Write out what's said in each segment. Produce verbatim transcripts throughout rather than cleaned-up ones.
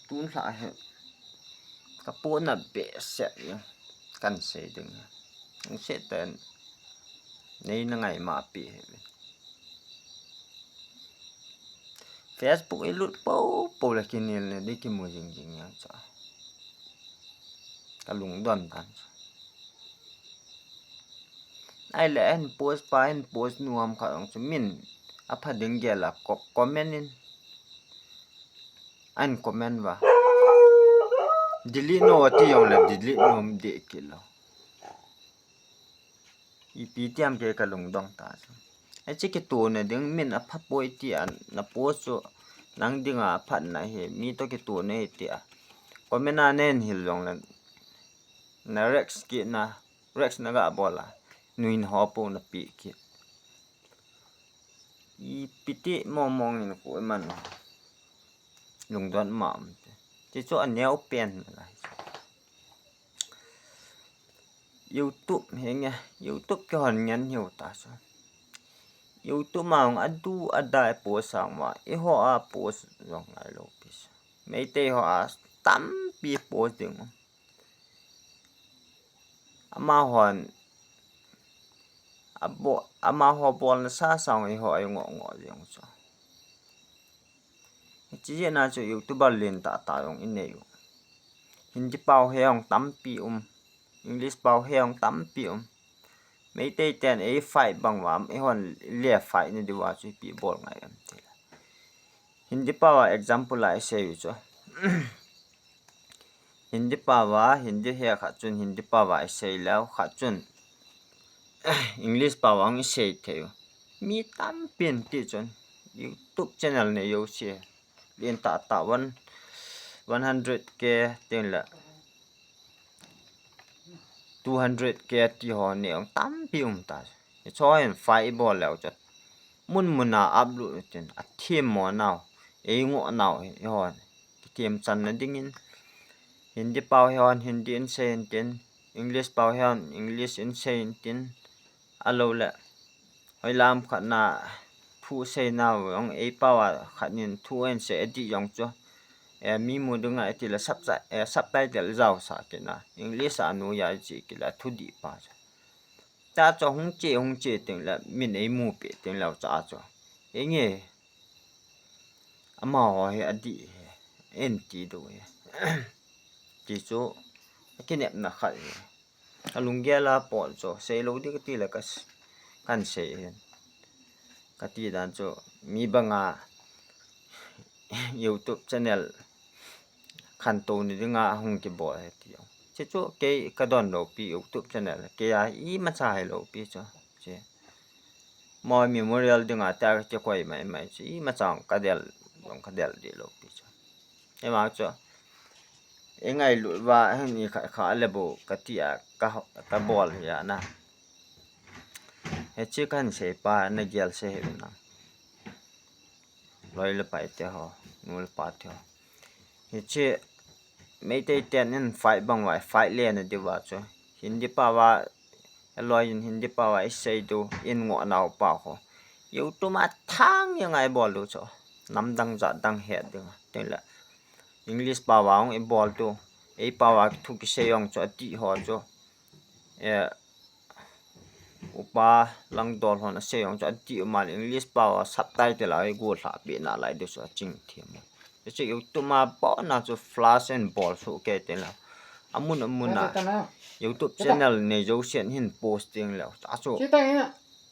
Tun lha hi ka pona behseh hi kan sei ding. Hung sei ten nei na ngai ma pi hi. Facebook i lut po po le kinil ne di kimu jing jing yang cha. Ka lungdon dan cha. Ai le en post pa en post nuam kha ong chu min a pha ding gel a comment in. An comment va. Delete no ti jong le delete nom de kilo. Ipi tiam ke ka lungdong ta chu. Ai chi kitu na ding min a pha poi ti an na post chu nang dinga a phat na hi mi to kitu na hi ti a. Comment a nen hil jong le na react ki na react na ga bol a. Nuin ho po na pi ki. Ipi ti mong mong in ko man. Lungdon ma um te. Ti chu a neo pen na lai. YouTube hi nge, YouTube kihon ngen hiu ta chu. YouTube ma ong adu adai post sang ma, i ho a post jong ngai lo pi chu. Meitei ho a tampi post ding. Amahon, abo, amaho bolna sa sang i ho a i ngo ngo jing chu. Hichi jeh a chu YouTuber lentah tah jong i nei u. Hindi pau he jong tampi um. English pau he jong tampi um. Meitei ten ei fight bang uva, eihon le fight na diuva chu ipi bol ngai em ti le. Hindi pau a example a i sei u chu. Hindi pau a, Hindi he khat chun Hindi pau a i sei leu, khat chun English pau a hung i sei thei u. Mi tampi in ti chun YouTube channel nei jouse. Lentah tah one, one hundred K tin le two hundred K ti ho nei ong tampi um ta. Hicho hin fight i bol leu chu. Mun mun a upload u tin a themmo nau, ei ngoh nau hi hon. Kithem channa dingin. Hindi pau hi hon Hindi in sei in tin, English pau hi hon English in sei in tin. A lo le. Hoi lam khat na thu sei nau jong ei pau a khat nin thu en sei a di jong chu. E, mi mu dinga i ti le subti-, e, subtitle jao sa kit na. English a nu ya i chi kit le thu di pa chu. Ta chu hung che, hung che ting le min ei mu pe ting leu cha chu. Ei nge. Amaho hi a di hi. En ti do hi. Ti chu. A kinepna khat hi. Ka lunggel a pon chu, sei lo di ka ti le ka s-, kan sei hin. Ka ti dan chu, mi banga YouTube channel khantou ni dinga hung kibol hi ti jong. Chi chu kei ka don lo pi YouTube channel, kei a imacha hei lo pi chu. Chi. Moi memorial dinga ta ka kikoi mai mai chu, imacha ka del, jong ka del di lo pi chu. Ema chu. I ngailut uva, hini kha, kha le bo, ka ti a, ka, ka bol hi a na. Hichi kan sei pa, na gel sei hi na. Loi le pai te ho, nu le pa te ho. Hichi, Meitei ten in fight bang uva, fight le na di uva chu. Hindi pau a, a loi in Hindi pau a, i sei tu, in ngoh nau pa ho. YouTube a thang yang ai bol tu chu. Nam dang jat dang het ding. Tin le. English pau a hung i bol tu. Ei pau a thu kisei jong chu a ti ho chu. E, upa lang dol hon a sei jong chu a ti u mal English pau a subtitle a i gol hla pi na lai di chu a ching thiam. Chu YouTube a pon a chu flash and bol su ke tin le. Amun amun a. YouTube channel nei jo sian hin post ding le. Chu.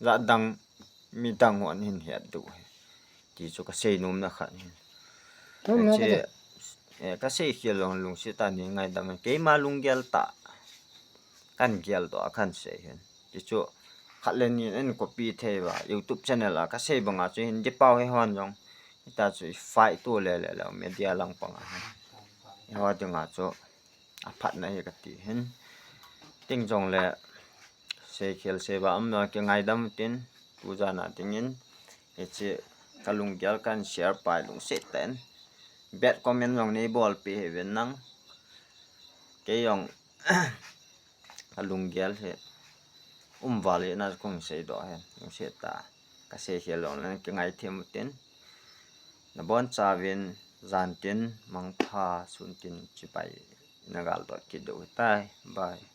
Jat dang mi dang hon hin het du hi. Ti chu ka sei nom na khat hin. Ka sei khel jong lungset a nei ngaidam. Keima lunggel tah. Kan gel doh a kan sei hin. Ti chu khat le ni in copy thei uva. YouTube channel a ka sei banga chu Hindi pau hi hon jong. Hita chu i fight tu le le le media lang panga hin. I ho dinga chu. A phatna hi ka ti hin. Ting jong le sei khel sei ba um na ki ngaidam tin tu jan a dingin hichi ka lunggel kan share pai lungset ten bad comment jong nei bol pi hi ven nang kei jong ka lunggel hi um val hi na kong sei doh hen lungset ta ka sei khel jong le ki ngai them u tin na bon chauvin Jan tin, mangpha, sun tin, chibai, ina gal dot kit diu tai. Bye.